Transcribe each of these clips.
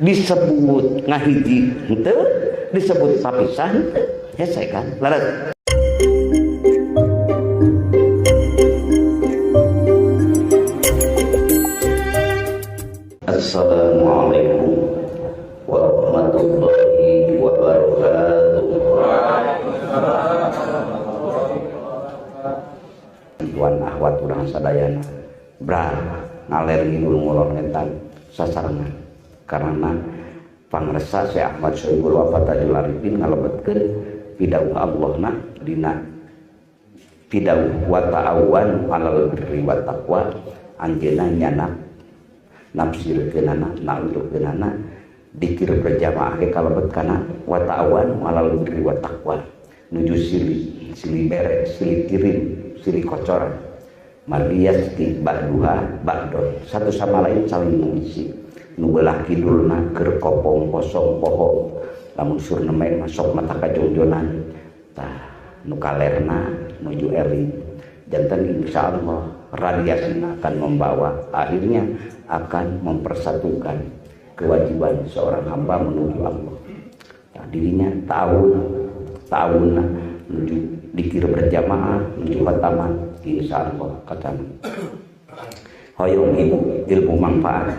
Disebut ngahiji henteu, disebut papisah henteu. Hese kan? Leres. Assalamualaikum warahmatullahi wabarakatuh. Tuan ahwat urang sadayana bra ngaler ngidul ngulon ngetan sasarengan karena pangresa Syekh Ahmad Sohibul Wafa Tajul Arifin ngalebetkeun pidauh Allahna dina pidauh wa ta'awan 'alal birri wat taqwa anjeunna nyanak nafsirkeunana nalurkeunana dikir berjamaah ge kalebet kana wa ta'awan 'alal birri wat taqwa nuju sili sili bere sili kirim sili kocoran margiyasti ba'duha ba'don satu sama lain saling mengisi nu belah kidulna keur kopong kosong poho lamun surnemen masuk mata kajongjonan tah nu kalerna nuju eling janten insyaallah radiasina akan membawa akhirnya akan mempersatukan kewajiban seorang hamba menuju Allah. Nah, dirinya tahun menuju dikir berjamaah menuju khataman insyaallah katana. Hoyong ibu ilmu manfaat,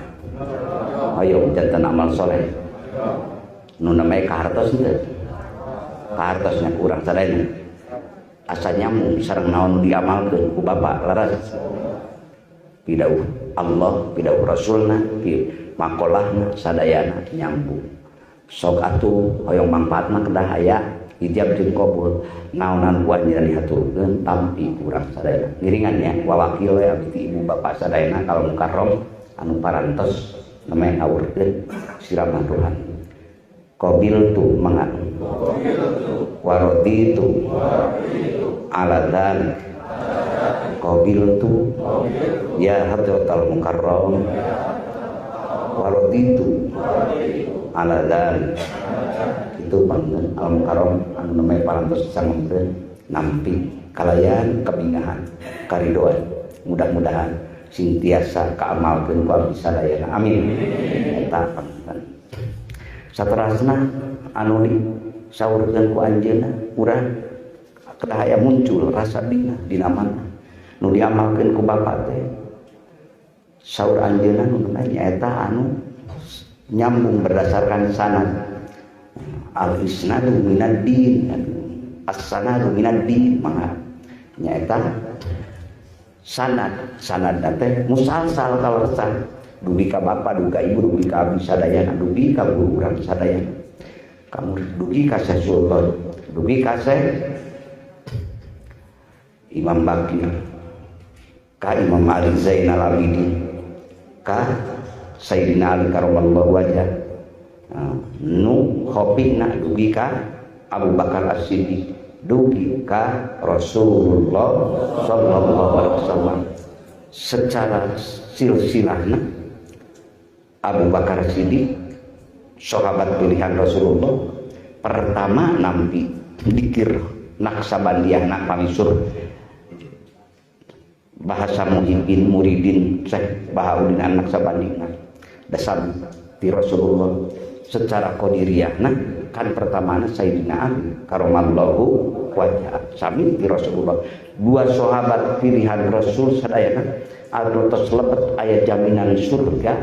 hoyong janten amal soleh. Nu namanya kahartos henteu, kahartosnya kurang sadayana. Asa nyambung sareng naon diamalkeun ku bapak leres. Pidauh Allah, pidauh Rasulna, makolahna sadayana nyambung. Sok atuh hoyong manfaatna kedah aya ijab jeung qabul. Naonan ku anjeunna dihaturkeun tampi kurang sadayana. Ngiringan nya wawakil we abdi ibu bapak sadayana kalau mukarram anu parantos namanya ngawurkeun siraman rohani. Qabil tu mangga waraditu ala dzalik qabil tu ya hadratal mukarram waraditu ala dzalik itu panggil al mukarram anu namanya parantos sanggemkeun nampi kalayan kabingahan karidoan mudah-mudahan sing tiasa kaamalkeun ku abdi sadayana amin eta panginten saterasna anu disaurkeun ku anjeunna urang kedah aya muncul rasa bingah dina mana nu diamalkeun ku bapak teh saur anjeunna nu nyaeta anu nyambung berdasarkan sanad al isnadu minad din as sanadu minad din mangga nyaeta sanad sanad teh musalsal kaleresan dugi ka bapa dugi ka ibu dugi ka abdi sadayana dugi ka guru urang sadayana kamu dugi ka Syekh Sultan dugi ka Syekh Imam Bakir ka Imam Ali Zainal Abidin ka Sayyidina Ali karamallahu wajah nu khopina dugi ka Abu Bakar As-Siddiq dugi ka Rasulullah sallallahu alaihi wasallam secara silsilahna Abu Bakar Siddiq sahabat pilihan Rasulullah pertama nampi dikir Naksabandiyah nak pamisur bahasa muhibin muridin Syekh Bahauddin An-Naksabandiyah dasar di Rasulullah secara qadiriyahna kan pertamana Sayyidina Ali karamallahu wajah sami di Rasulullah dua sahabat pilihan Rasul sadayana anu tos lebet aya jaminan surga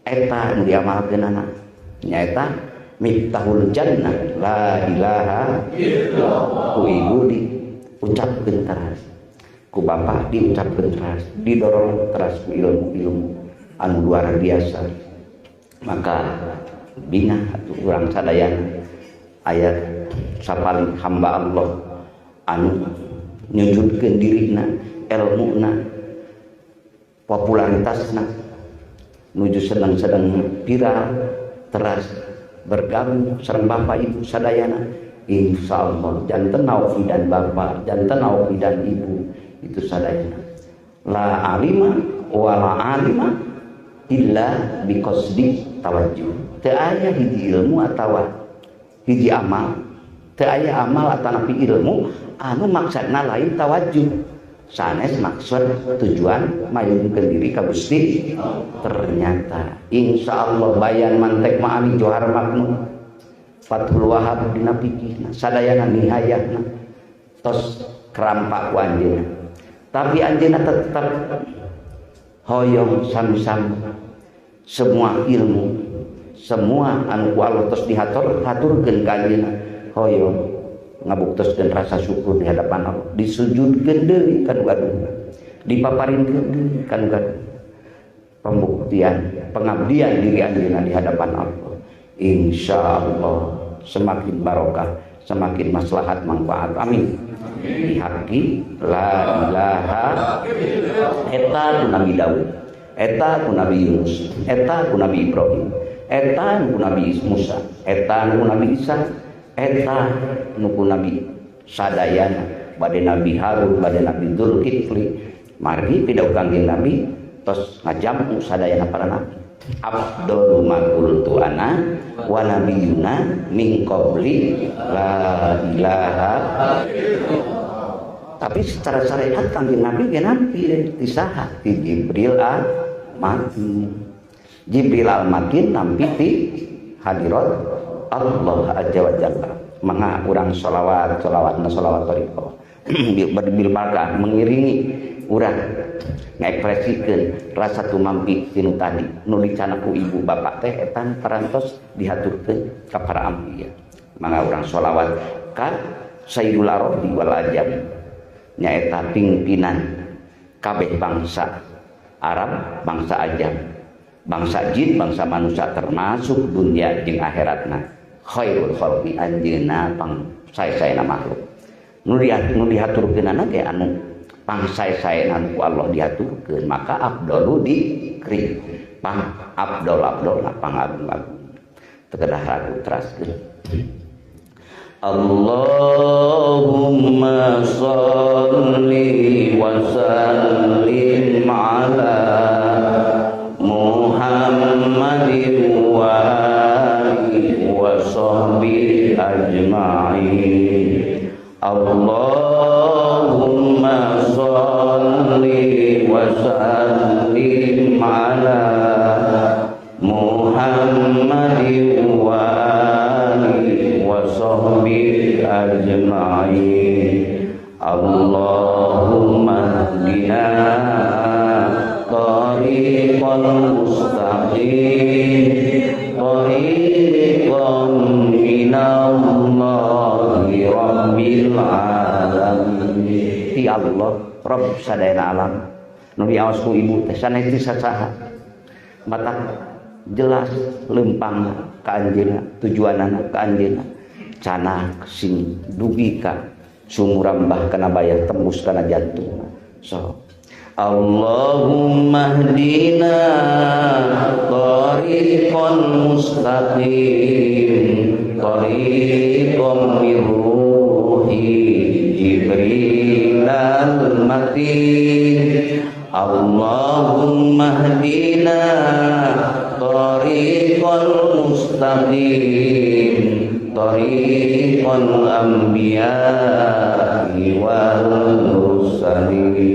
eta nu diamalkeunana nyaeta miftahul jannah la ilaha illallah ku ibu diucapkeun teras ku bapak diucapkeun teras didorong teras ku ilmu-ilmu anu luar biasa maka bingah atuh urang sadayana aya sapaling hamba Allah anu nyujudkeun dirina elmuna popularitasna nuju sedang-sedang viral teras bergabung sareng bapak ibu sadayana insyaallah janten naufidan bapak janten naufidan ibu itu sadayana la alima wala alima illa biqasdi tawajjuh teu aya hiji ilmu atawa hiji amal teu aya amal atanapi ilmu anu maksudna lain tawajjuh Sanes maksud tujuan mayungkeun diri ka Gusti. Ternyata insyaallah bayan mantek ma'ani johar maknun Fathul Wahab dina fikihna sadayana nihayahna tos kerampak ku anjeunna. Tapi anjeunna tetep hoyong sami-sami semua ilmu semua anu ku Allah tos dihatur haturkeun ka anjeunna hoyong ngabuktoskeun rasa syukur di hadapan Allah, disujudkeun deui ka nu gaduhna, dipaparinkeun deui ka nu gaduhna, pembuktian pengabdian diri anjeunna di hadapan Allah. Insyaallah semakin barokah, semakin maslahat manfaat. Amin. Bihaqi la ilaha eta ku Nabi Daud, eta ku Nabi Yunus, eta ku Nabi Ibrahim, eta ku Nabi Musa, eta ku Nabi Isa, eta nu ku Nabi sadayana, bade Nabi Harun, bade Nabi Dzulkifli, margi pidauh Kangjeng Nabi tos ngajamu sadayana para nabi. Afdalu ma qultu ana wa nabiyuna min qabli la ilaha. Tapi secara syariat Kangjeng Nabi ge nampi ti saha? Ti Jibril al-Makin. Jibril al-Makin nampi ti hadirat Allah azza wa jalla. Mangga urang sholawat, sholawatna sholawat thariqah. Bil barkah mengiringi urang ngaekspresikeun rasa tumampi tinu tadi nu dicana ku ibu bapak teh eta parantos dihaturkeun ka para ambiya. Mangga urang sholawat ka Sayyidul Arabi wal Ajam, nyaeta pimpinan kabeh bangsa Arab, bangsa Ajam, bangsa jin, bangsa manusia termasuk dunia jeung akhiratna. Khairul khalqi anjeunna pang sae-saena makhluk. Nu dihaturkeunana ge anu pang sae-saena ku Allah dihaturkeun, maka afdalu dikri. Pang afdol-afdol pang agung-agung. Teu kedah ragu teraskeun. Allahumma shalli wa sallim ala Muhammadin wa alihi wa sahbihi ajma'in. Allahumma shalli wa sallim ala Muhammadin wa alihi wa sahbihi ajma'in. Allahumma hdina tariqal mustaqim, tariqan minallahi rabbil alamin. Ti Allah Rabb sadayana alam. Nu diaos ku ibu teh sanes ti sasaha, mata jelas lempang ka anjeunna, tujuanana ka anjeunna, canah sing dugi ka sumurambah kana bayar tembus kana jantung. So Allahumma hdina tariqan mustaqim, tariqan min ruhi Jibril al-matin. Allahumma hdina tariqan mustaqim, tariqan anbiya'i wal mursalin.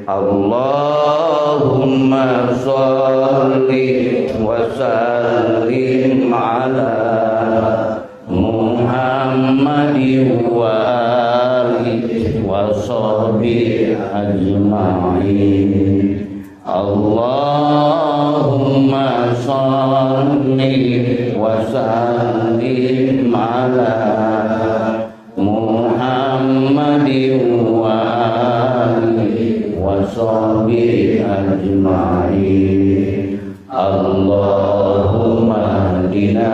Allahumma shalli wa sallim ala Muhammadin wa alihi wa sahbihi ajma'in. Allahumma shalli wa sallim ala Muhammadin wa alihi wa sahbihi ajma'in. Allahumma hdina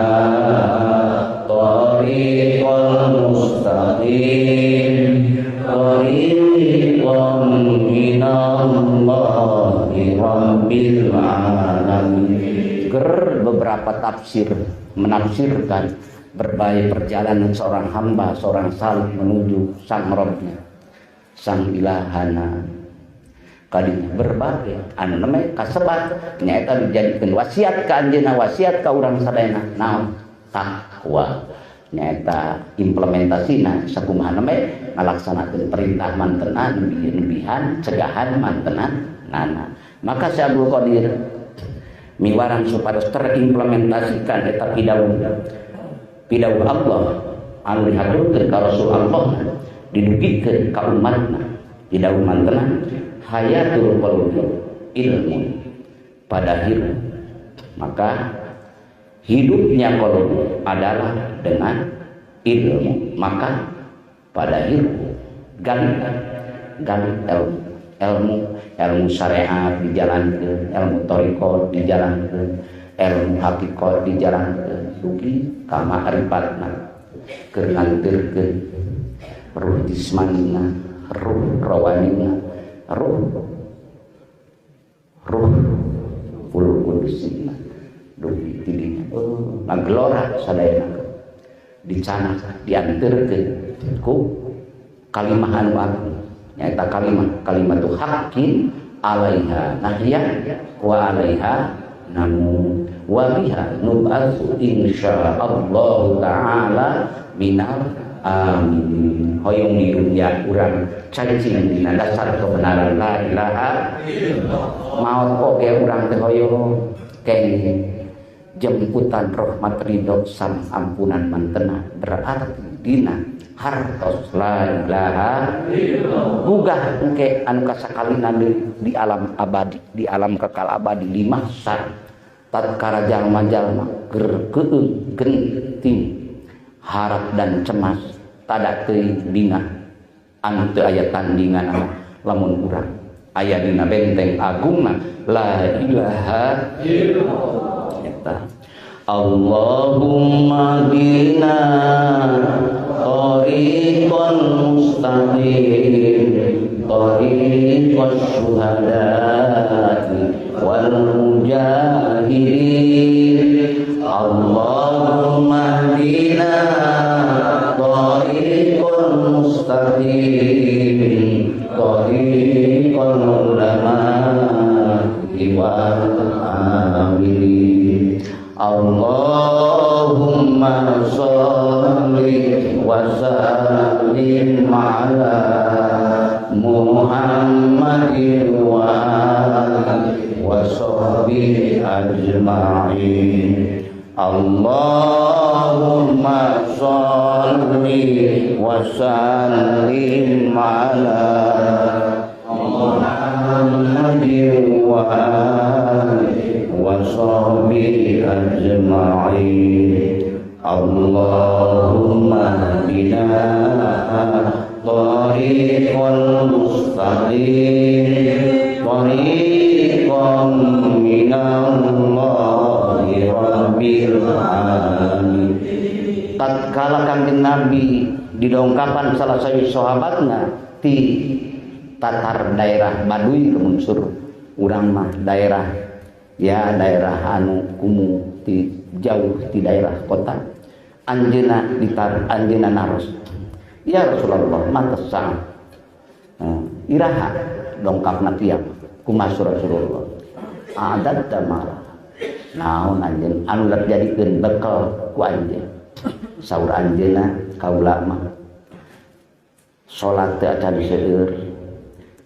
tariqal mustaqim, tariqan minallahi rabbil alamin. Ger beberapa tafsir menafsirkan berbagai perjalanan seorang hamba, seorang salih menuju sang Rabbnya, sang ilahana. Kadinya berbagai anu namanya kasebat nyaeta dijadikeun wasiat ka anjeunna, wasiat ka urang sadayana naon takwa. Nyaeta implementasina sakumaha namanya ngalaksanakeun perintah mantena nebihan cegahan mantena nana. Maka Syekh Abdul Qadir miwarang supados terimplementasikan eta pidawuh Allah anu dihaturkeun ka Rasul Allah didugikeun ka umatna pidawuh mantena hayatul qalbi ilmun pada hiru. Maka hidupnya qalbu adalah dengan ilmu, maka pada hiru gali gali ilmu, ilmu syariat dijalankan, ilmu thoriqot dijalankan, ilmu hakikat dijalankan, dugi ka ma'rifatna keur nganterkeun ruh jismanina, ruh rawanina, ruh ruh kudusina dugi tidinya. Oh, ngagelora sadayana dicanak dianterkeun ku kalimah anu agung nyaeta kalimah kalimatu haqqin alaiha nahya wa alaiha namu wa biha nub'atsu insyaallah taala minal amin. Hoyong di dunia urang cacing dina dasar kebenaran la ilaha illallah. Maot oge urang teh hoyong kenging jemputan rahmat ridho sareng ampunan mantena, berarti dina hartos la ilaha illallah. Gugah engke anu kasakalina di alam abadi, di alam kekal abadi di mahsyar tatkala jalma-jalma keur keueung genting harap dan cemas tada teuing bingah anu teu aya tandingan lamun urang aya dina benteng agungna la ilaha illallah. Eta Allahumma dina tariqan mustaqim tariqas syuhada'i wal mujahidin. Allahumma dina tariqan mustaqim tariqal ulama'i wal amilin. Allahumma sholli wa sallim ala Muhammadin wa alihi wa sahbihi ajma'in. Allahumma sholli wa sallim ala Muhammadin wa alihi wa sahbihi ajma'in. Allahumma hdina tariqal mustaqim tariqan minallahi rabbil alamin. Tatkala Kangjeng Nabi didongkapan salah satu sahabatna ti tatar daerah Baduy unsur urang mah daerah ya daerah anu kumuh ti jauh ti daerah kota, anjeunna ditar anjeunna naros, ya Rasulullah mata sa'ah iraha dongkapna kiamat kumaha Rasulullah adat malah naon anjeun anu jadikeun bekal ku anjeun. Saur anjeunna kaula mah salat teu acan seueur,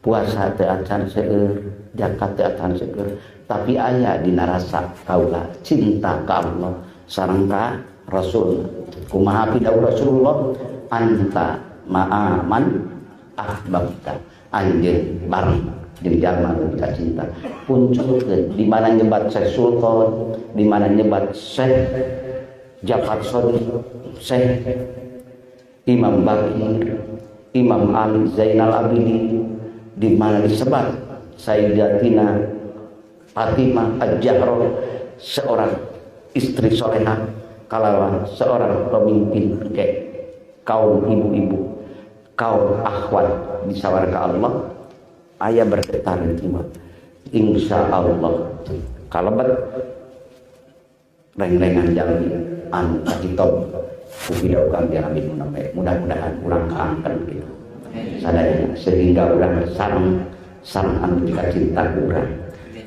puasa teu acan seueur, zakat teu acan seueur, tapi aya dina rasa kaula cinta ka Allah sareng ka Rasul. Kumaha pidawuh Rasulullah anta ma'aman ahbabta, anjeun bareng jeung jalma nu cinta. Punculkeun di mana nyebat Syekh Sultan, di mana nyebat Syekh Jafar Shodiq, Syekh Imam Bakir, Imam Ali Zainal Abidin, di mana disebat Sayyidatina Fatimah Az-Zahra, seorang istri soleha kalawan seorang pemimpin ke kaum ibu-ibu, kaum akhwat di sawarga Allah. Aya bergetar jiwa insya Allah kalebet reng-rengan jalmi anu kacitop ku pidawuh Kangjeng Nabi mudah-mudahan urang kaangkeun kitu sadayana sehingga urang sareng sareng anu dikacinta ku urang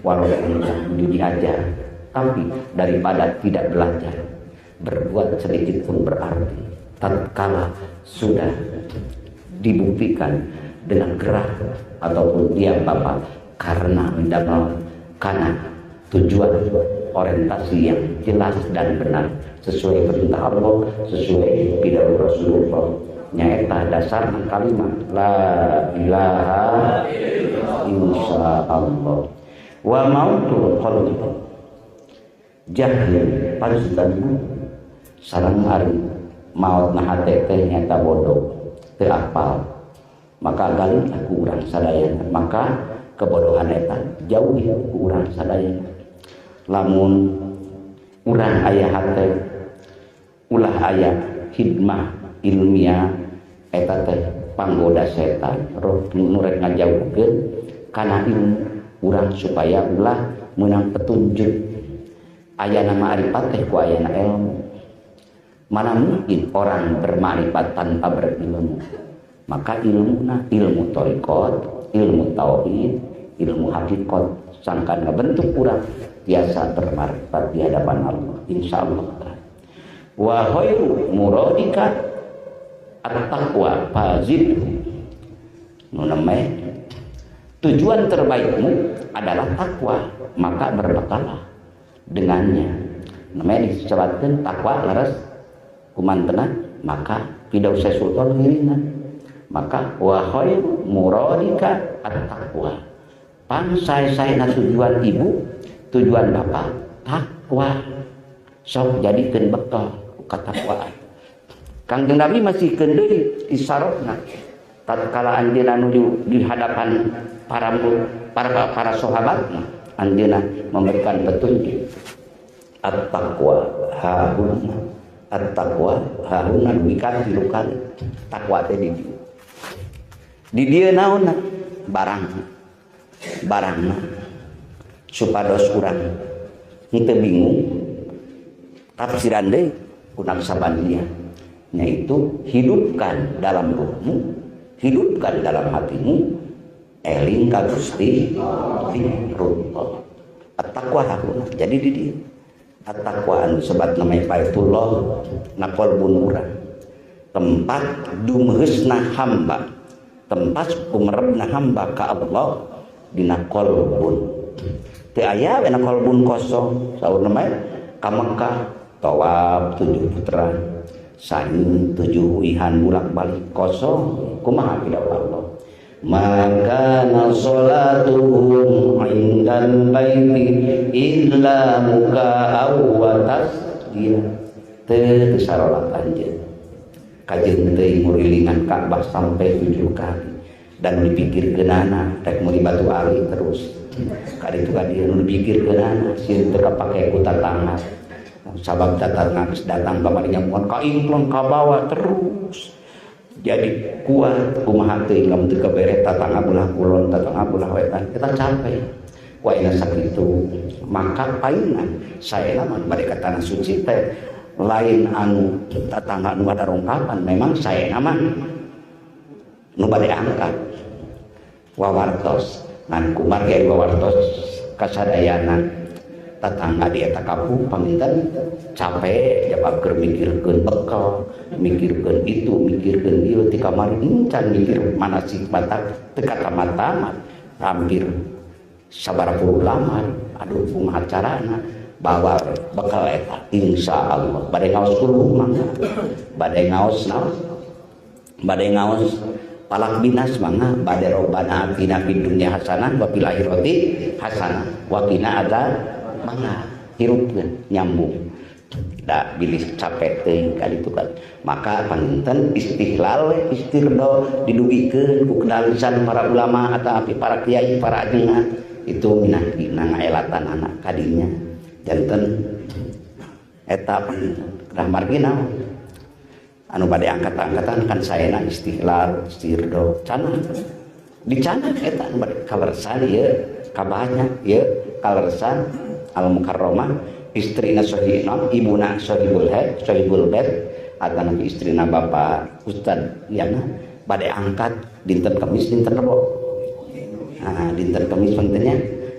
walaupun diajar, tapi daripada tidak belajar berbuat sedikit pun berarti tatkala sudah Dibuktikan dengan gerak ataupun diam bapak karena mendapat karena tujuan orientasi yang jelas dan benar sesuai perintah Allah, sesuai pidato Rasulullah. Nyaeta dasar kalimat la ilaha insyaallah. Wa mautul qalbi jahil pajutanu sareng ari maot na hate teh nyaeta bodoh teu apal, maka galih ku urang sadayana, maka kebodohan eta jauhi ku urang sadayana. Lamun urang aya hate ulah aya hikmah ilmiah eta teh panggoda setan roh nu rek ngajauhkeun kana ilmu urang supaya ulah meunang petunjuk. Ayana ma'rifat teh ku ayana ilmu. Mana mungkin orang bermakrifat tanpa berilmu. Maka ilmuna ilmu thariqat, ilmu tauhid, ilmu hakikat sangkan ngabentuk urang biasa bermakrifat di hadapan Allah insyaallah. Wa khairu muradika at-taqwa fazidhu. Nu namanya tujuan terbaikmu adalah takwa, maka berbekallah dengannya. Namanya disebutkan takwa leres kumantena, maka pidau sultan ngiringan. Maka wa khairu muradika at-taqwa. Pang sae-saena tujuan ibu, tujuan bapak takwa. Sok jadikeun bekal katakwaan. Kangjeng Nabi masih deui isarofna tatkala anjeunna nuju di hadapan para sahabatna, anjeunna memberikan petunjuk at-taqwa hahuna, at-taqwa hahuna dugi ka 3 kali. Takwa teh di dieu. Di dieu naonna? Barang. Barangna supados urang henteu bingung tafsiran deui ku Naqsyabandiyah, yaitu hidupkan dalam ruhmu, hidupkan dalam hatimu eling ka Gusti zikrullah. At-taqwa hakuna. Jadi di dieu at-taqwa anu sebat namanya baitullah na qalbun urang, tempat dumheusna hamba, tempat kumerebna hamba ka Allah dina qalbun. Teu aya we na qalbun kosong. Saur namanya ka Mekah tawaf 7 putra, sa'i 7 ihan bolak-balik kosong, kumaha pidawuh Allah? Maka salatuhum indal baiti illa muka'aw wa tasdiyah. Teu sarolat anjeun kajeun teuing ngurilingan Ka'bah sampai 7 kali dan dipikirkeunana rek meuli batu ali terus kaditu ka dieu nu dipikirkeunana sieun teu kapake ku tatangga sabab tatangga geus datang kamari nyamuan ka implong ka bawa terus jadi kuat kumaha teuing lamun teu kabere tatangga belah kulon tatangga belah wetan eta capek ku ayeuna sakitu. Maka painan saena mah bade ka tanah suci teh lain anu tatangga nu ada rongkapan, memang saena mah nu bade angkat wawartos ngan kumargi wawartos kasadayana tatangga di eta kampung panginten capek jabab keur mikirkeun bekal, mikirkeun itu, mikirkeun ieu ti kamari encan mikir manasik mata teu katamat-tamat hampir sabaraha puluh lamar aduh kumaha carana bawa bekal eta insyaallah bade ngaos kulo mangga bade ngaos naon bade ngaos palak binas mangga bade robana atina fid dunya hasanah wa fil akhirati hasanah wa qina adzab mangga hirupkeun nyambung da bilih capek teuing ka ditu kan. Maka panginten istihlal istirdo didugikeun ku kedalisan para ulama atau para kiai para ajengan itu minah dina ngaelatan anak kadinya janten eta panginten kedah margi naon anu bade angkat-angkatan kan saena istihlal istirdo canah dicanah eta anu bade kalersan ieu kabahnya ieu kalersan al mukarramah istrina sohibna ibuna sohibul head sohibul bed atau istrina bapak ustad yana bade angkat dinten Kamis dinten Rebo. Nah, dinten Kamis pentingnya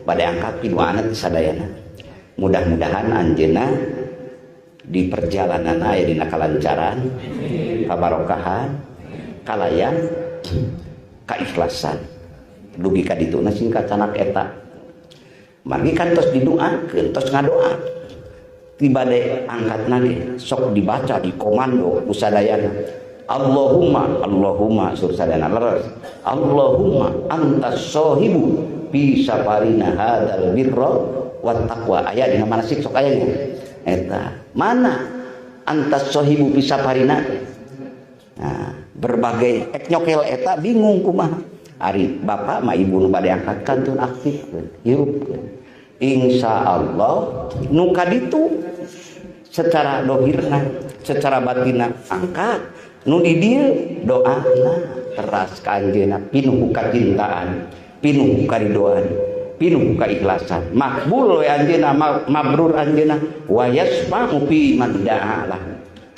bade angkat piduana ti sadayana. Mudah-mudahan anjeunna di perjalanan aya dina kalancaran, kabarokahan, kalayan Kaikhlasan dugi ka dituna singkat canak eta margi kan tos didoakeun tos ngadoa tiba de angkatna ge sok dibaca di komando ku sadayana Allahumma Allahumma sur sadayana leres Allahumma antas sahibu fi safarina hadzal birra wat taqwa aya dina manasik sok aya nya eta mana antas sahibu fi safarina. Nah, berbagai ek nyokel eta bingung kumaha ari bapak mah ibu nu bade angkat kantun aktifkeun hirupkeun insyaallah nu kaditu secara dohirna secara batinna angkat nu di dieu doana teras ka anjeunna pinuh kacintaan pinuh karidoan pinuh kaikhlasan makbul we anjeunna mabrur anjeunna wa yasma'u fi man da'a lah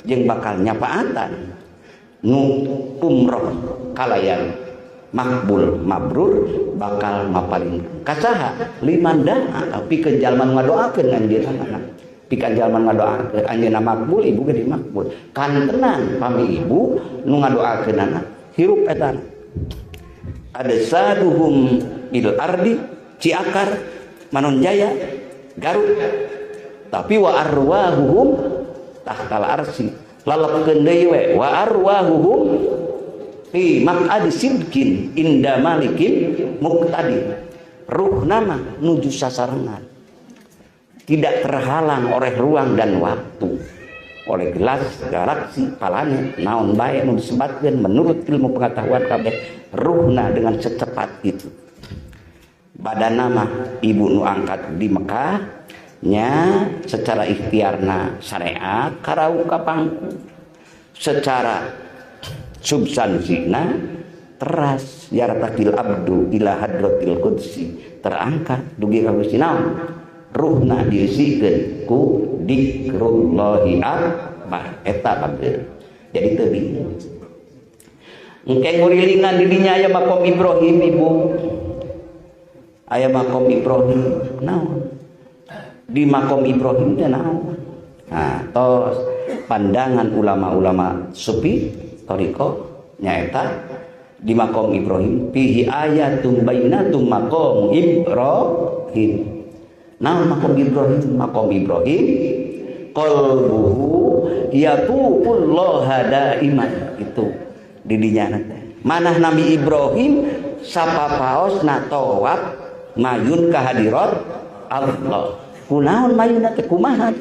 jeung bakal nyapaatan nu umroh kalayan makbul mabrur bakal mapaling kasaha liman da'a pikeun jalma ngadoakeun anjeunna pikeun jalma ngadoakeun anjeunna makbul ibu ge makbul kantenan pami ibu nu ngadoakeunana hirup eta adsaduhum bil ardi Ciakar Manonjaya Garut tapi wa arwahuhum tahtal arsi lalapkeun deui we wa arwahuhum fi maq'adi sidqin inda malikin muqtadir ruhna mah nuju sasarengan tidak terhalang oleh ruang dan waktu oleh gelas galaksi planet naon bae nu disebatkeun menurut ilmu pengetahuan kabeh ruhna dengan secepat itu badan nama ibu nu angkat di Mekah nya secara ikhtiarna syariat karau ka pangku secara substansina teras yartakil abdu ila hadratil qudsi terangkat dugi ka Gusti naon ruhna diisikeun ku dikrullahi akbar eta bager jadi teu bingung engke ngurilingan di dinya aya makom Ibrahim ibu aya makom Ibrahim naon di makom Ibrahim teh naon nah tos pandangan ulama-ulama sufi thariqah nyaeta di makom Ibrahim fihi ayatum bainatum maqam Ibrahim naon makom Ibrahim makom Ibrahim qalbuhu yatuqullaha daiman itu didinya teh manah Nabi Ibrahim sapapaosna tawaf mayun ka hadirat Allah kunaon mayunna teh kumaha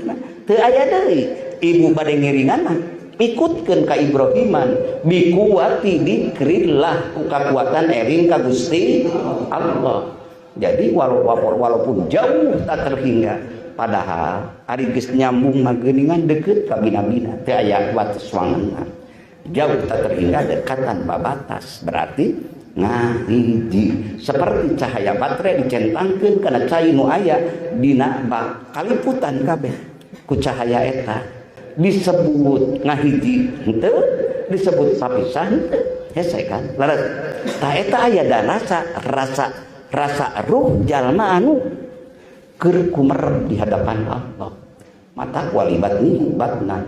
teu aya deui ibu bade ngiringan mah ikutkeun ka Ibrahiman bikuwati dikrillah ku kakuatan eling ka Gusti Allah. Jadi walaupun jauh tak terhingga padahal ari geus nyambung mah geuningan deukeut ka bina-bina teu aya wates wangenan. Jauh tak terhingga dekat tanpa batas berarti ngahiji seperti cahaya baterai dicentangkeun kana cai nu aya dina bak kaliputan kabeh ku cahaya eta disebut ngahiji henteu disebut papisah henteu hese kan leres tah eta aya da rasa rasa rasa ruh jalma anu keur kumerep di hadapan Allah mata walibat ni batna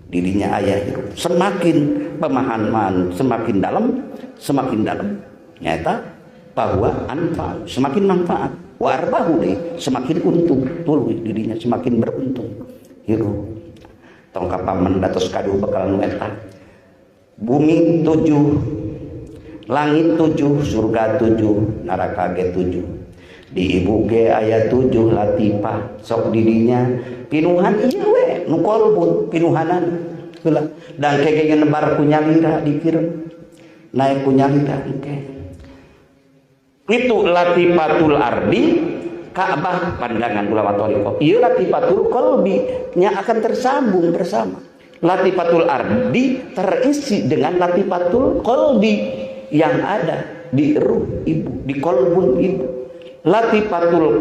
dirinya aya hirup semakin pemahaman semakin dalam nyata bahwa anfa semakin manfaat wa arbahu deui semakin untung tuluy dirinya semakin beruntung hirup tong kapaman datos kaduh bakal nu eta bumi 7 langit 7 surga 7 neraka ge 7 di ibu ge aya 7 latifah sok didinya pinuhan ieu we nu kolbun pinuhanan heula dan kege nebar ku nyalira dikirim naik ku nyalira engke itu latifatul ardi Ka'bah pandangan ulama thariqah ieu latifatul qalbi nya akan tersambung bersama latifatul ardi terisi dengan latifatul qalbi yang ada di ruh ibu di kolbun ibu latifatul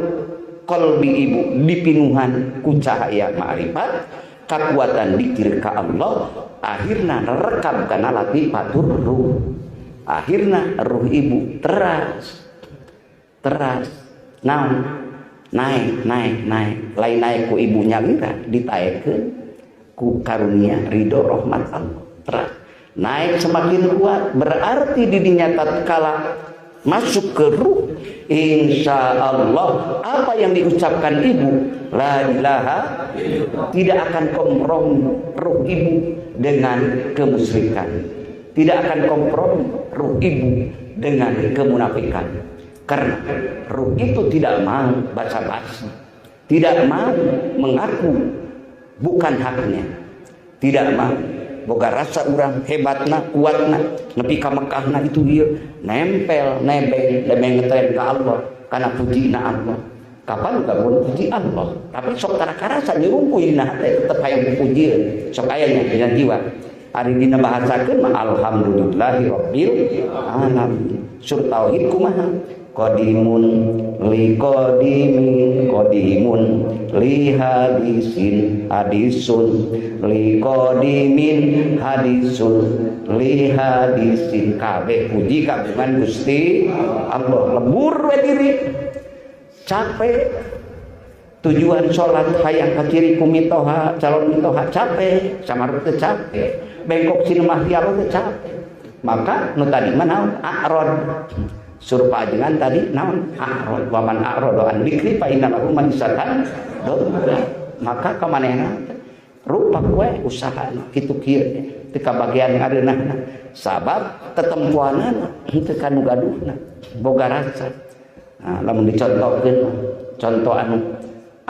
qalbi ibu dipinuhan ku cahaya ma'rifat kakuatan dikir ka Allah akhirna rekam kana latifatul ruh akhirna ruh ibu teras teras naon naik naik naik lain naik ku ibu nyalira ditaekeun ku karunia ridho rahmat Allah teras Naik semakin kuat berarti didinya tatkala masuk ke ruh, insya Allah apa yang diucapkan ibu la ilaha tidak akan kompromi ruh ibu dengan kemusyrikan, tidak akan kompromi ruh ibu dengan kemunafikan. Karena ruh itu tidak mau basa-basi, tidak mau mengaku bukan haknya, tidak mau boga rasa urang hebatna kuatna nepi ka Mekahna itu ieu nempel nebeng nebeng ngetren ka Allah kana pujina Allah. Kapan uga mun puji Allah, tapi sok tara karasa nyurungkuy dina hate tetep hayang pupujieun, sok aya nya dina jiwa. Ari dina bahasakeun mah alhamdulillahi rabbil alamin. Sur tauhid kumaha? Qadimun li qadimin qadimun li hadisin hadisun li qadimin hadisun li hadisin. Kabeh puji kagungan Gusti Allah. Lebur we diri capek tujuan salat hayang kaciri ku mitoha calon mitoha capek samarut teu capek bengkok sinemah tiaro teu capek. Maka nu tadi mah naon a'rad sur pajengan tadi naon a'rad wa man a'rada an dzikri fa inna lahu maisatan dhanka. Maka kamanehna rupa we usaha kitu kieu teu kabagian ngareunahna sabab tetempuanana teu kanu gaduhna boga rasa. Nah, lamun dicontohkeun contoh anu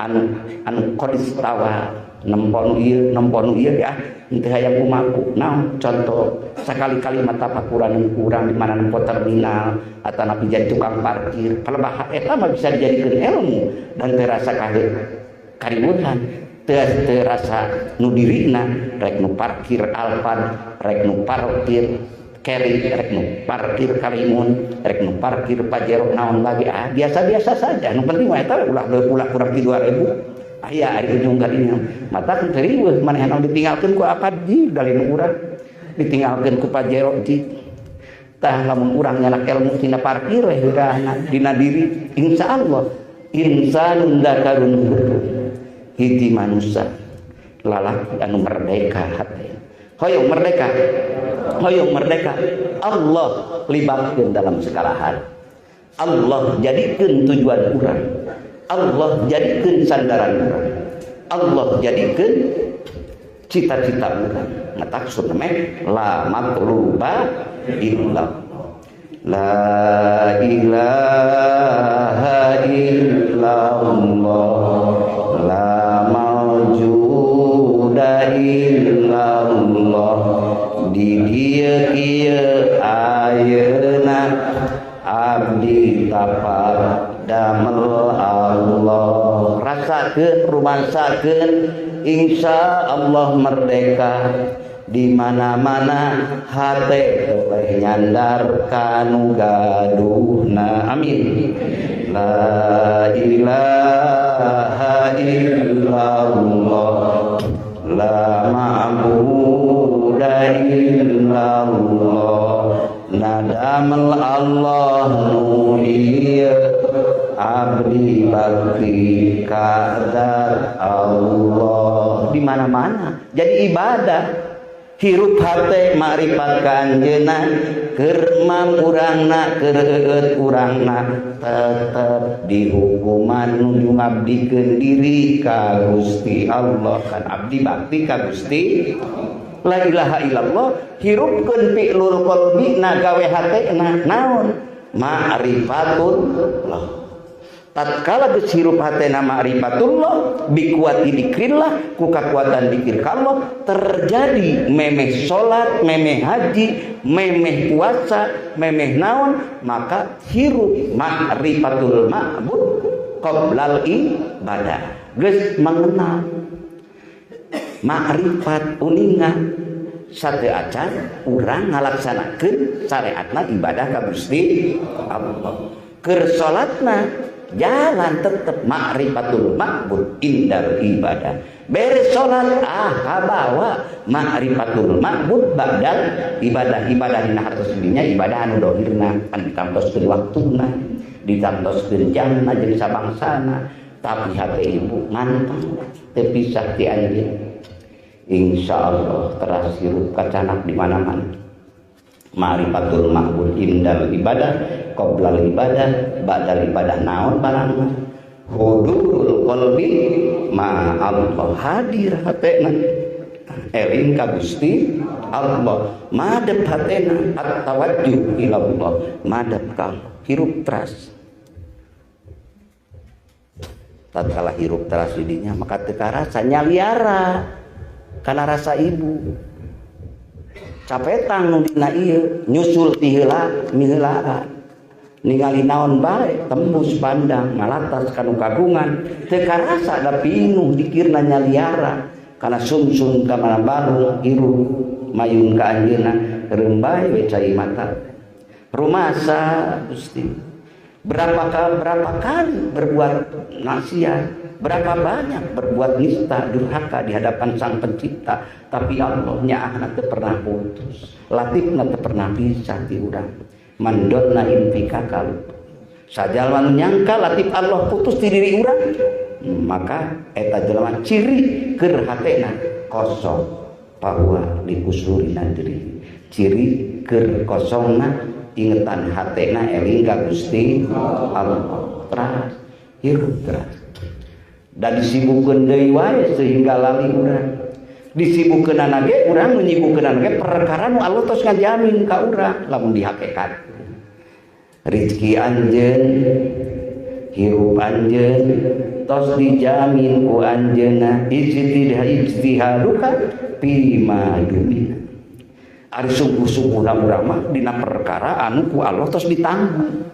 anu anu qadis tawa nempon ieu ya henteu hayang kumaku naon contoh sakali-kali mata pakuran kurang di mana nempo terminal atau napi jadi tukang parkir palebah eta mah bisa dijadikeun ilmu dan terasa kaributan terasa nu dirina rek nu parkir Alphard rek nu parkir Carry rek nu parkir Karimun rek nu parkir Pajero naon lagi ah biasa-biasa saja nu penting mah eta ulah ulah kurang ti 2000 aya ari ujung kadinya mata teu riweuh manehna ditinggalkeun ku Alphard ji dalin urang ditinggalkeun ku Pajero ji tah lamun urang nyanak ilmu tina parkir we heurana dina diri insyaallah insanun dzakarun hiji manusia lalaki anu merdeka hate hoyong merdeka hoyong merdeka. Allah libatkeun dalam segala hal, Allah jadikeun tujuan urang, Allah jadikeun sandaran urang, Allah jadikeun cita-cita urang. Maksud namanya la matluba illallah. La ilaha illallah la maujuda illallah di dieu kieu ayeuna abdi tapak damel Allah. Rasakeun rumasakeun insya Allah merdeka di mana-mana hate toleh nyandar kanu gaduhna. Amin. La ilaha illallah la ma'buda illallah nadamel Allah nu ieu abdi bakti ka zat Allah. Di mana-mana jadi ibadah. Hirup hate makrifat ka anjeunna keur mam urangna keur eueut urangna tetep dihukuman nuju ngabdikeun diri ka Gusti Allah kan abdi bakti ka Gusti. La ilaha illallah hirupkeun fi'lul qalbi na gawe hatena naon ma'rifatullah. Tatkala geus hirup hatena ma'rifatullah bikuati dikrillah ku kakuatan dikir ka Allah terjadi memeh salat memeh haji memeh puasa memeh naon maka hirup ma'rifatul ma'bud qoblal ibadah geus mengenal makrifat uninga sate acan urang ngalaksanakeun syariatna ibadah ka Gusti Allah. Keur salatna jalan tetep ma'rifatul ma'bud indal ibadah. Beres salat ah kabawa ma'rifatul ma'bud ba'dal ibadah. Ibadah dina hartos dinya ibadah anu dohirna kan ditamboskeun waktuna, ditamboskeun jamna jeung sabangsana, tapi hate ibu ngantang teu pisah ti anjeun. Insyaallah teras hirup kacanak di mana-mana. Ma'rifatul ma'bud indal ibadah qoblal ibadah ba'dal ibadah naon barangna hudurul qalbi ma Allah hadir hatena eling ka Gusti Allah madep hatena at-tawajjuh ila Allah madep ka Allah hirup teras tatkala hirup teras didinya maka teu karasa nyaliara kana rasa ibu capetang nu dina ieu nyusul ti heula miheulaan ningali naon bae tembus pandang malatas kanu kagungan teu karasa da pinuh dikirna nyaliara kana sungsung ka mana barung hirup mayun ka anjeunna reumbai we cai mata rumasa Gusti berapa kali berbuat maksiat, berapa banyak berbuat nista durhaka di hadapan Sang Pencipta, tapi Allah nyaahna teu pernah putus, latifna teu pernah pisah ti urang. Mandonna infikaka sajalma nu nyangka latif Allah putus ti diri urang, maka eta jelema ciri keur hatena kosong bahwa likusuri nadri. Ciri keur kosongna ingetan hatena eling ka Gusti Allah teras hirup teras dan disibukeun deui wae sehingga lali urang disibukeunana ge urang nu nyibukeunana ge perkara nu Allah tos ngajamin ka urang lamun dihakekat rezeki anjeun hirup anjeun tos dijamin ku anjeunna ijtihaduka fima dumina. Ari sungguh-sungguh urang mah dina perkara anu ku Allah tos ditanggung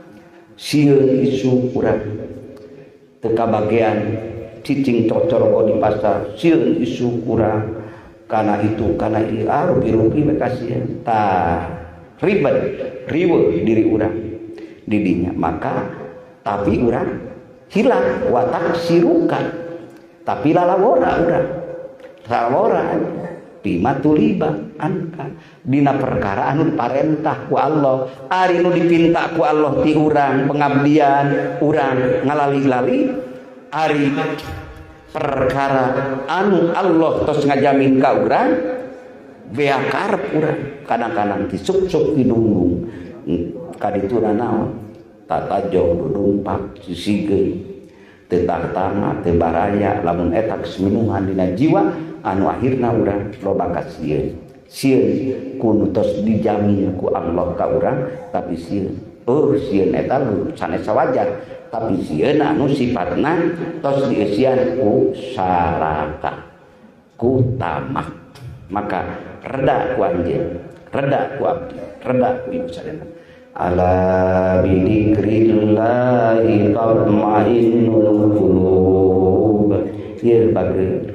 sieun isu urang teu kabagean cicing cocor di pasar sieun isu urang kana itu kana ieu rugi-rugi we kasihan tah ribet riweuh diri urang didinya maka tapi urang hilang watak sirukan tapi lalawora urang lalawora bima tuliba anka dina perkara anu diparentah ku Allah ari nu dipinta ku Allah ti urang pengabdian urang ngalali-lali ari perkara anu Allah tos ngajamin ka urang bea karep urang kadang-kadang disuk-suk didunggung kadituna naon tatajo dudumpak sisigeun teu tahtana teu baraya lamun eta geus minuhan dina jiwa anu akhirna urang loba kasieun sieun ku nu tos dijamin ku Allah ka urang tapi sieun oh sieun eta sanes wajar tapi sieun anu sifatna tos dieusian ku saraka ku tamak maka reda ku anjeun reda ku abdi reda ku ibu sadayana ala bidzikrillahi tatmainnul qulub ieu bageun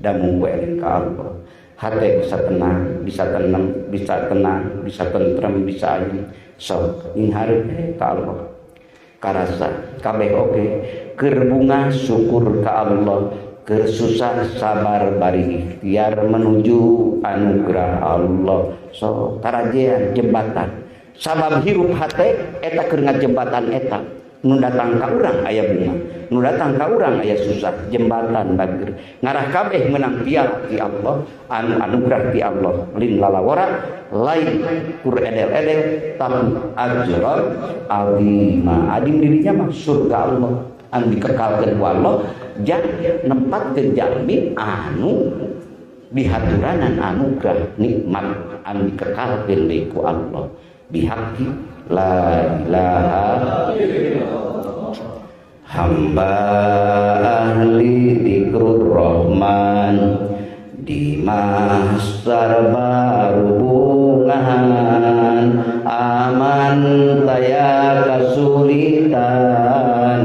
damung ku eling ka Allah hate bisa tenang, bisa tenang, bisa tenang, bisa tentrem, bisa ayem sok inghareup ka Allah karasa kabeh oge keur bunga syukur ka Allah keur susah sabar bari ikhtiar menuju anugerah Allah sok tarajean jembatan sabab hirup hate eta keur ngajembatan eta nu datang ka urang aya bunga nu datang ka urang aya susah jembatan bager ngarah kabeh menang piala ti Allah anu anugerah ti Allah lin lalawara lain kur edel-edel tapi ajran azima adim dirinya mah surga Allah anu dikekalkeun ku Allah jang nempatkeun jalmi anu dihaturanan anugerah nikmat anu dikekalkeun deui ku Allah bihaqi la ilaha illallah hamba ahli dzikrur rahman di mahsyar baru bungahan aman taya kesulitan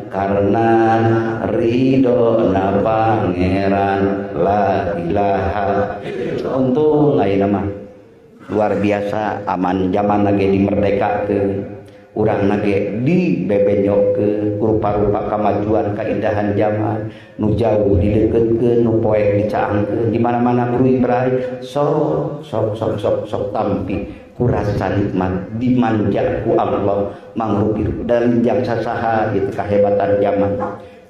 karena ridho na pangeran la ilaha. Untung ayeuna mah luar biasa aman zaman lagi dimerdekakeun urang nage di bebenyokkeun rupa-rupa kemajuan keindahan zaman nu jauh dideukeutkeun nu poek dicaangkeun di mana-mana berai sok sok sok sok sok tampi ku rasa nikmat dimanja ku Allah mangrupi dan jang sasaha gitu kahebatan zaman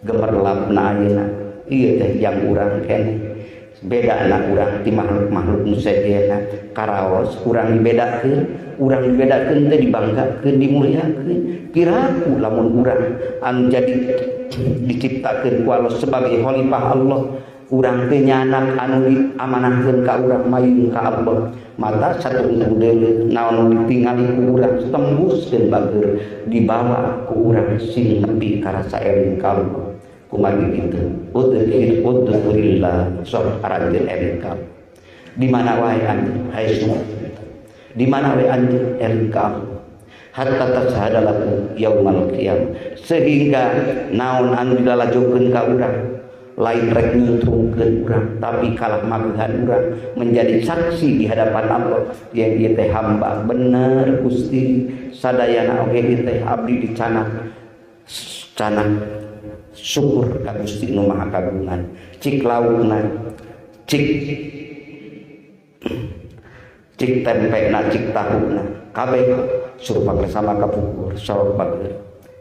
gemerlapna ayeuna ieu teh jang urang keneh Beda anak urang ti makhluk-makhluk nu sejenna karaos urang dibedakeun teh dibanggakeun dimuliakeun. Piraku lamun urang anu jadi diciptakeun ku Allah sebagai khalifah Allah, urang teh nyanak anu diamanahkeun ka urang mayung ka Allah. Mata satungtung deuleu naon ditingali ku urang tembuskeun bager dibawa ku urang sing nepi ka rasa eling ka Allah. Kumaha kitu udzkir udzkurillah sok aranjeun eling ka Allah. Di mana wae anjeun haesu, di mana wae anjeun eling ka Allah hatta tashhada lakum yaumal qiyamah, sehingga naon anu dilalajokeun ka urang lain rek nyuntrungkeun urang tapi kalah magehan urang menjadi saksi di hadapan Allah yang ieu teh hamba bener Gusti sadayana oge ieu teh abdi dicanak canak syukur ka Gusti nu Maha Kagungan. Cik laukna, cik cik tempena, cik tahuna kabeh suruh bersama kapungkur sorok bager.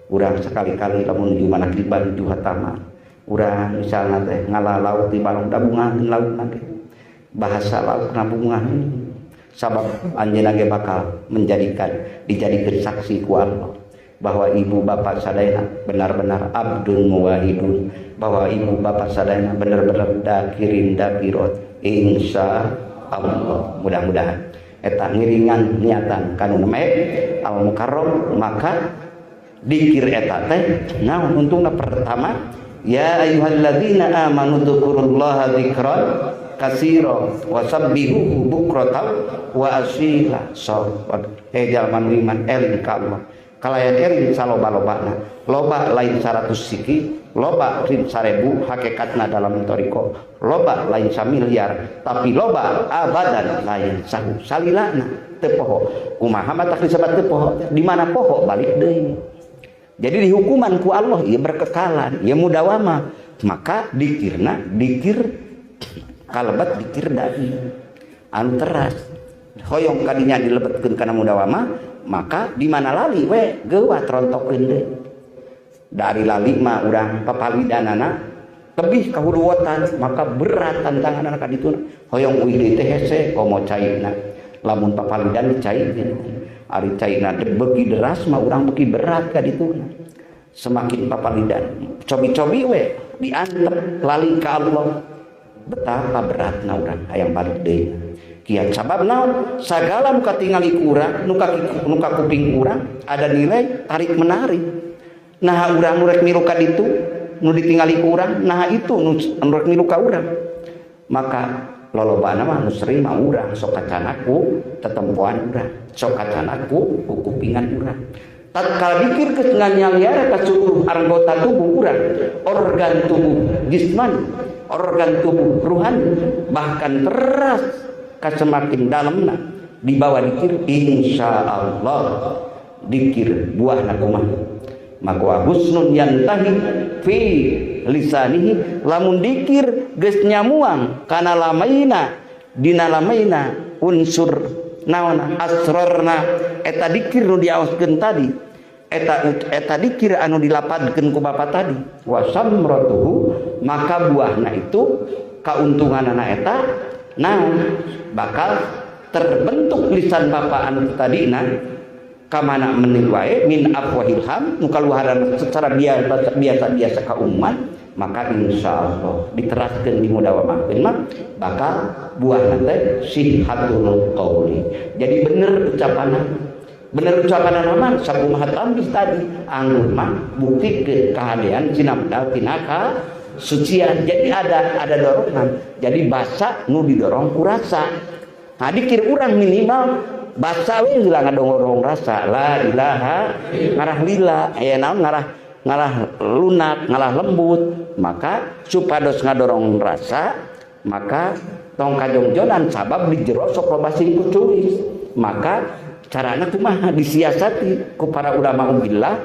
Urang sekali-kali lamun nuju manakiban nuju hataman urang misalna teh ngala lauk di balong da bungaheun laukna ge bahasa laukna bungaheun sabab anjeunna ge bakal menjadikan dijadikeun saksi ku Allah bahwa ibu bapak sadayana benar-benar abdun muwahidun, bahwa ibu bapak sadayana benar-benar dakirin dakirot insya Allah. Mudah-mudahan eta ngiringan niatan kanu neme al mukarram maka dikir eta teh naon untungna pertama ya ayyuhalladzina amanu dzkurullaha dzikran katsira wasabbihuhu bukratan wa asila. Sok jalma nu iman eling ka Allah kalayan eling saloba-lobana, loba lain 100 siki, loba lain 1000 hakikatna dalam toriko, loba lain 1 miliar tapi loba abadan lain sahu salilana teu poho. Kumaha matak disebat teu poho? Di mana poho balik deui. Jadi dihukuman ku Allah ieu berkekalan, ieu mudawama. Maka dikirna dikir kalebet dikir dai anu teras hoyong kadinya dilebetkeun kana mudawama. Maka di mana lali we geuwah trontokeun deui. Dari lali mah urang papalidanana lebih kahuruwotan, maka berat tantanganna ka dituna. Hoyong uih deui teh hese komo caina lamun papalidan dicaikeun. Ari caina beuki deras mah urang beuki berat ka dituna. Semakin papalidan cobi-cobi we diantep lali ka Allah, betapa beratna urang hayang balik deui. Kiat sabab naon sagala nu katingali ku urang, nu ka kuping urang ada nilai tarik menarik. Nah urang nu rek milu ka ditu nu ditingali ku urang, nah itu nu rek milu ka urang. Maka lolobana mah nu sering mah urang sok kacana ku tetempoan urang, sok kacana ku kupingan urang. Tatkala dikir geus nganyaliara ka seluruh anggota tubuh urang, organ tubuh jismani, organ tubuh ruhani, bahkan teras ka semakin dalamna dibawa dikir, insya Allah dikir buahna kumaha maka husnun yantahi fi lisanihi. Lamun dikir geus nyamuang kana lamaina dina lamaina unsur naon asrorna eta dikir nu diaoskeun tadi, eta eta dikir anu dilapadkeun ku bapa tadi wasamratuhu, maka buahna itu kauntunganana eta naon bakal terbentuk lisan bapa anu tadina kamana menit wae min afwahil ham nu kaluaran secara biasa biasa biasa kaumuman. Maka insya Allah diteraskeun di mudawamahkeun mah bakal buahna teh sihhatul qauli. Jadi bener ucapanna, bener ucapanna mah sakumaha tambih tadi anggur mah buktikeun kahadean cinamdal tina kasucian. Jadi ada dorongan, jadi basa nu didorong ku rasa. Nah dikir urang minimal basa we heula ngadorong rasa la ilaha ngarah lila aya naon ngarah ngarah lunak ngarah lembut. Maka supados ngadorong rasa maka tong kajongjonan sabab di jero sok loba sing kucuis. Maka carana kumaha disiasati ku para ulama billah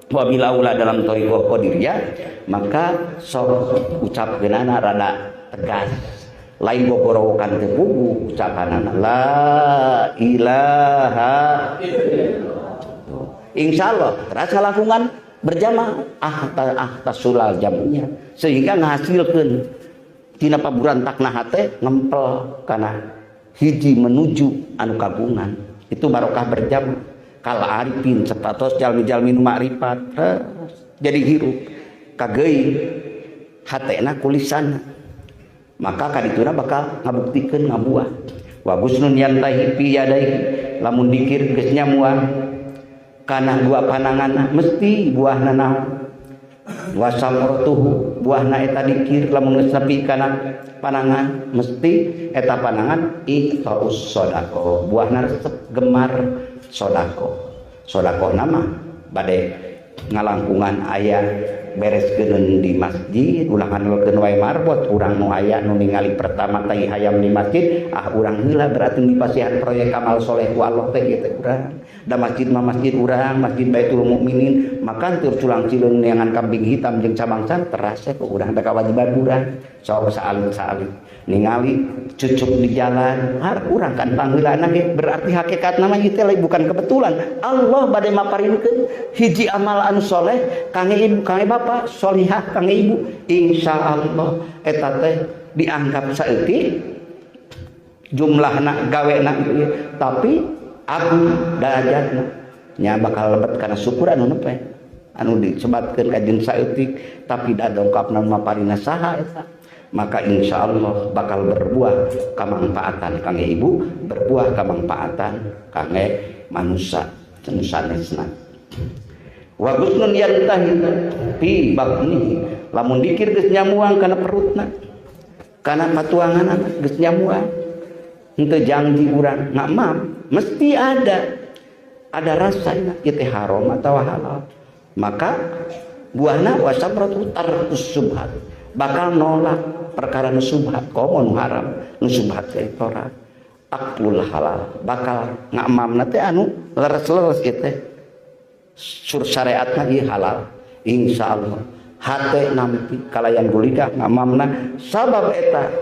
wa bilaula dalam thariqah qadiriyah, maka sok ucapkeunana rada tegas lain gogorowokan teu puguh ucapanana la ilaha. Insyaallah terus ngalakungan berjamaah ah ah tasulal jamnya sehingga ngahasilkeun tina paburantakna hate ngempel kana hiji menuju anu kagungan. Itu barokah berjamaah. Kal arifin sapatos jalmi-jalmi nu makrifat jadi hirup kageuing hatena kulisan, maka kadituna bakal ngabuktikeun ngabuah. Wa gusnun yantahi fi yadaihi lamun dikir geus nyamuah kana dua pananganna mesti buahna naon. Wa samratuhu buahna eta dikir lamun geus nepi kana panangan mesti eta panangan iqtaus sedekah, buahna resep gemar sedekah. Sedekah nama bade ngalangkungan aya bereskeun di masjid ulah ngandelkeun wae marbot urang nu aya nu ningali pertama tai hayam di masjid ah urang heula berarti dipasihan proyek amal soleh ku Allah teh ieu teh urang da masjid mah masjid urang masjid Baitul Mukminin makan tur culang cileung neangan kambing hitam jeung cabangsan terasa ku urang da kawajiban urang sok saalit-saalit ningali cucuk di jalan har urang kan pangheulana ge berarti hakikatna mah ieu teh bukan kebetulan Allah bade maparinkeun hiji amal anu soleh kangge ibu kangge bapak solihah kangge ibu insyaallah eta teh dianggap saeutik jumlahna gawena tapi aku darajatna nya bakal lebet kana syukur anu nepe anu disebatkeun ka jeung saeutik tapi da dongkapna maparina saha eta maka insyaallah bakal berbuah kamangfaatan kangge ibu berbuah kamangfaatan kangge manusia sanesna. Wa gusnun yantahi fi batnihi lamun dikir geus nyamuang kana perutna kana patuanganna geus nyamuang henteu janji urang ngamam mesti ada rasana ieu teh haram atawa halal maka buahna wasabratu tarkus subhat bakal nolak perkara nu subhat komo nu haram nu subhat teh tora aklul halal bakal ngamamna teh anu leres-leres ieu teh sur syariatna ieu halal insyaallah hate nampi kalayan gulidah ngamamna sabab eta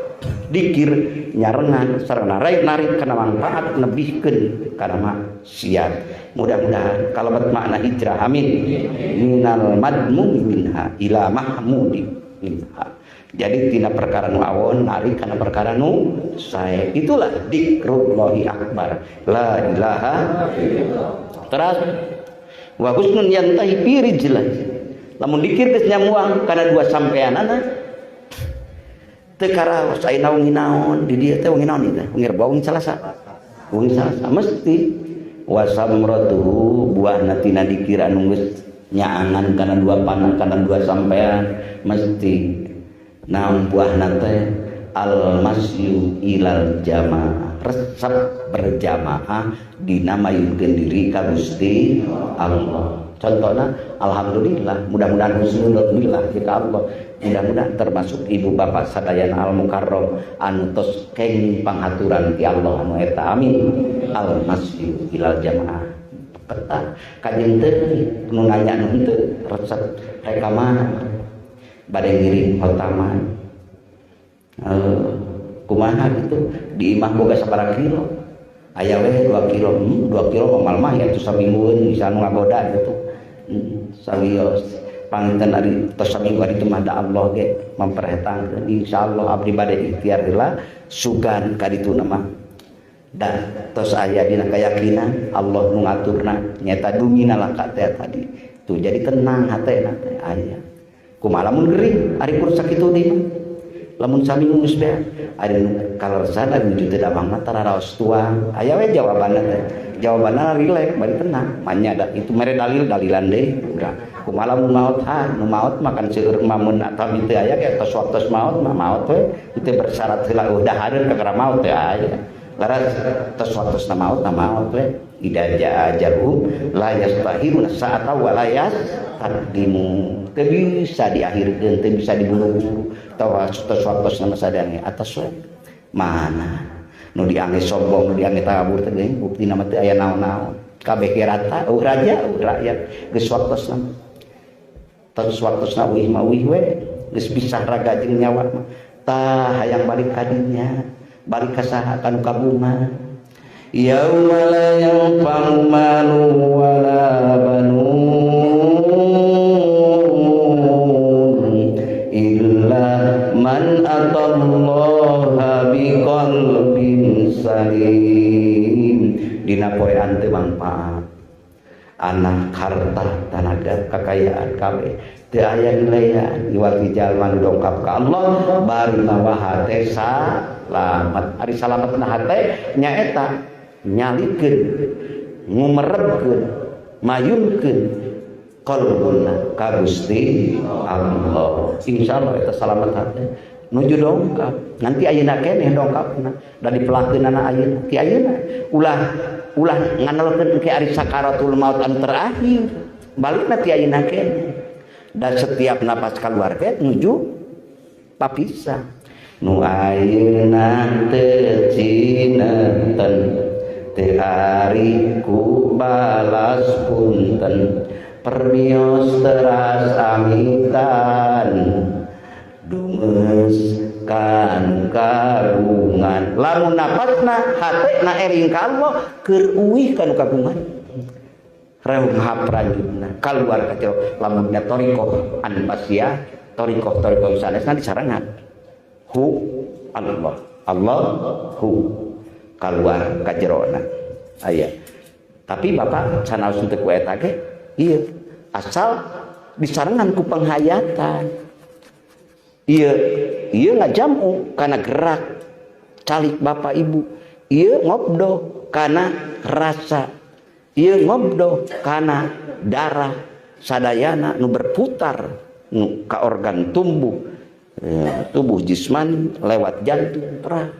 dikir nyarengan sareng narik kana manfaat nebihkeun kana maksiat. Mudah-mudahan kalebet makna hijrah amin minal madmum minha ila mahmudi minha. Jadi tina perkara nu awon narik kana perkara nu sae. Itulah dikrullahi akbar la ilaha illallah. Terus wa husnun yantahi fi rijlaihi lamun dikir geus nyamuang kana dua sampeanana teu karaos aya wengi naon di dieu teh wengi naon ieu teh wengi Rebo wengi Salasa wengi Salasa mesti wa samratuhu buahna tina dikir anu geus nyaangan kana dua panang kana dua sampean mesti naon buahna teh al masyu ilal jamaah resep berjamaah dina mayunkeun diri ka Gusti Allah. Contohna alhamdulillah mudah-mudahan husnul billah ka Allah mudah-mudahan termasuk ibu bapak sadayana al mukarram anu tos kenging panghaturan ti Allah anu eta amin al masyu ilal jamaah peta kanjeng teu nu nanya nu henteu resep rek ka mana bade ngiring khotaman kumaha gitu di imah boga sabaraha kilo aya we 2 kilo 2 kilo mah mah ya atuh saminggueun bisa nu ngagoda gitu sawios panginten ari tos saminggu ari teu mah da Allah ge mamperhetangkeun insyaallah abdi bade ikhtiar heula sugan ka dituna mah da tos aya dina keyakinan Allah nu ngaturna nyaeta dumina lah ka teh tadi tuh jadi tenang hatena teh aya kumaha lamun gering ari kur sakitu deui mah lamun saminggu geus beak ari kaleresan ari wujud teu damang mah tararaos tuang aya we jawabanna teh jawabanna rileks bari tenang manya da itu mere dalil dalilan deui urang kumaha lamun maot ha nu maot mah kan seueur mamun atawa teu aya ge tos waktos maot mah maot we teu bersyarat heula udahareun kakara maot teu aya laras tos waktosna maot na maot we ida jaa ajaluhum la yastahiruna sa'ata wa la yastaqdimu teu bisa diakhirkeun teu bisa diburu-buru tawa tos waktosna sadange atas we mana nu diange sombong nu diange takabur teh geuning buktina mah teu aya naon-naon kabeh ge rata eueuh raja eueuh rakyat geus waktosna tos waktosna uih mah uih we geus pisah raga jeung nyawa mah tah hayang balik ka dinya balik ka saha ka nu kabungan yauma la yanfa'u malun wala banun illa man atallaha biqalbin salim. Dina poean teu mangpaat anak harta tanaga kekayaan kabeh teu aya nilayan iwal ti jalma nu dongkap ka Allah bari mawa hate salamat. Ari salametna hate nyaeta nyalikeun ngumerebkeun mayunkeun qalbuna ka Gusti Allah. Insyaallah eta salamet hate nuju dongkap. Nanti ayeuna keneh dongkapna da dipelakeunana ayeuna ti ayeuna ulah ulah nganelkeun ke ari sakaratul maut anu terakhir balikna ti ayeuna keneh da setiap napas kaluar ge nuju papisah. Nu ayeuna teu cineten teu ari ku balas punten permios teras amitan dunges kan kagungan. Lamun napasna hatena ering ka Allah keur uih kanu kagungan reung haprajudna kaluar ka jero. Lamun dina thariqah anbasiyah thariqah-thariqah sanesna disarengan hu Allah Allah hu kaluar ka jerona aya. Tapi bapak sanaos teu ku eta ge ieu asal disarengan ku penghayatan. Ieu ieu ngajamu kana gerak calik bapak ibu, ieu ngobdo kana rasa, ieu ngobdo kana darah sadayana nu berputar nu ka organ tumbuh tubuh jismani lewat jantung terah.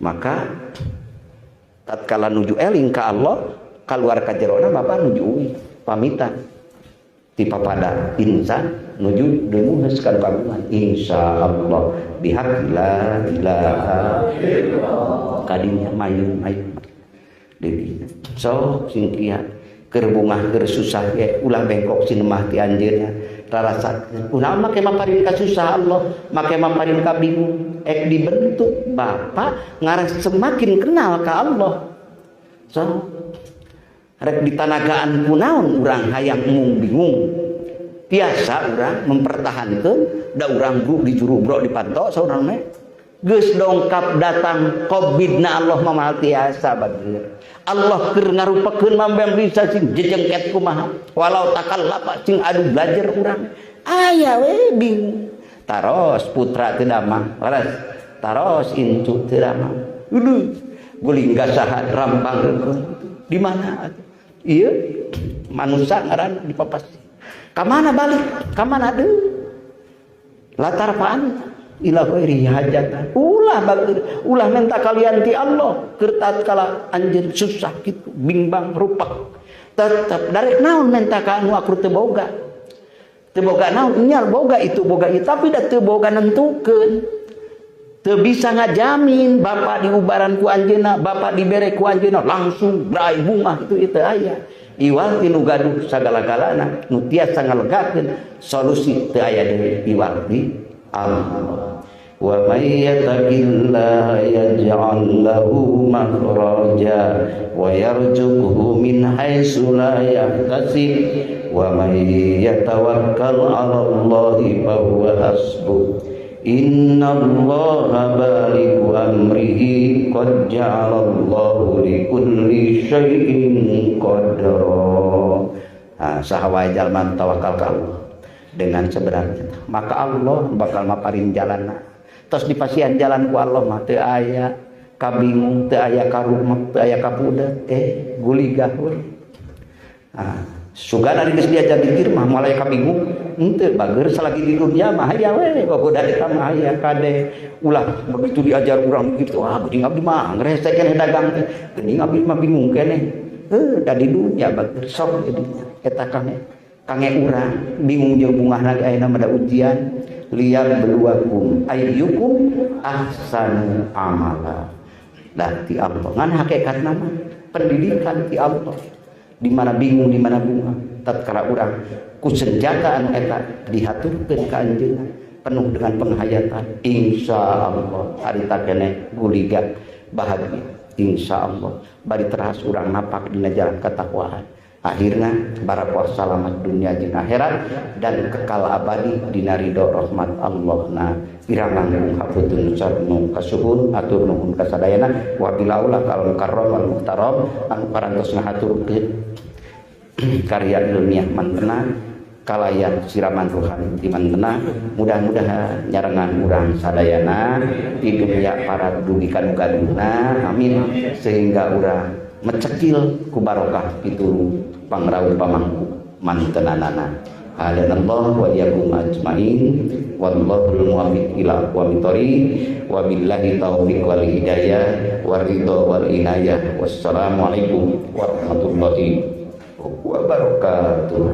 Maka tatkala nuju eling ka Allah kaluar ka jerona bapak nuju uih pamitan ti papada insan nuju dumuhus ka kagungan. Insyaallah bihaq la ilaha illallah kadinya mayun-mayun di so sing kiat keur bungah keur susah ge ulah bengkok sinemah ti anjeunna rarasakeun kunaon make maparin ka susah Allah make maparin ka bingung ek dibentuk bapak ngarah semakin kenal ka Allah. So rek ditanagaan kunaon urang hayang mung bingung tiasa urang mempertahankeun da urang grup di juru bro dipanto saurang mah geus dongkap datang qabidna Allah mah moal tiasa bageur. Allah keur ngarupakeun mambang bisa sing jejengket kumaha walau takallapa sing adu belajar urang aya we bingung taros putra teu damang leres taros incu teu damang uduh guling gasahan rampang reukeun di mana ieu manusia ngaran dipapas ka mana balik ka mana deui latar paan ila ghairi hajatan ulah bager ulah minta kalian ti Allah keur tatkala anjeun susah kitu bimbang rupak tetep darek naon minta ka anu akur teu boga teu boga naon nyal boga itu boga ieu tapi da teu boga nentukeun teu bisa ngajamin bapak diubaran ku anjeunna bapak dibere ku anjeunna langsung brai bunga itu teu aya iwal ti nu gaduh sagala-galana nu tiasa ngalegakeun solusi teu aya deui iwal ti Allah. Wa may yattaqillaha yaj'al lahu makhraja wa yarzuqhu min haitsu la yahtasib wa may yatawakkal 'ala Allahi fa huwa hasbuh. Innallaha balighu amrihi qad ja'alallahu likulli syai'in qadra. Nah, saha wae jalma tawakal ka Allah dengan sebenarnya maka Allah bakal maparin jalanna. Tos dipasihan jalan ku Allah mah teu aya kabingung, teu aya karumek, teu aya kapudet, guligah we. Ah, sugan ari geus diajar dikir mah moal aya kabingung, henteu bager salagi di dunia mah aya we, gogoda eta mah aya kade. Ulah begitu diajar urang gitu, ah geuning abdi mah ngrese keneh dagang teh, geuning abdi mah bingung keneh. Heuh, da di dunia bager sok jadinya eta kange. Kange urang bingung jeung bungahna ge ayeuna mah da ujian liyabluwakum ayyukum ahsanu amala. Dah ti Allah ngan hakikatna mah pendidikan ti Allah di mana bingung di mana bunga tatkala urang ku senjata anu eta dihaturkeun ka anjeunna penuh dengan penghayatan insyaallah harita keneh guliga bahagia insyaallah bari teras urang napak dina jalan ketakwaan. Akhirna barakoh salamat dunia jeung akhirat dan kekal abadi dina ridho rahmat Allah na. Kirang langkung hapunten nu kasuhun, atur nuhun kasadayana. Wabillahi kal mukarram wal muhtaram anu parantos ngahaturkeun karya ilmiah mantena kalayan siraman ruhani di mantena, mudah-mudahan nyarengan urang sadayana di dunia para dugi ka nu gaduhna, amin, sehingga urang mecekil ku barokah pitulung pangrauh pamangku mantenanana. Hadanallah wa iyyakum ajmain, wallahul muwaffiq ila aqwamit thoriq, wabillahi taufiq wal hidayah waridho wal inayah. Wassalamualaikum warahmatullahi wabarakatuh.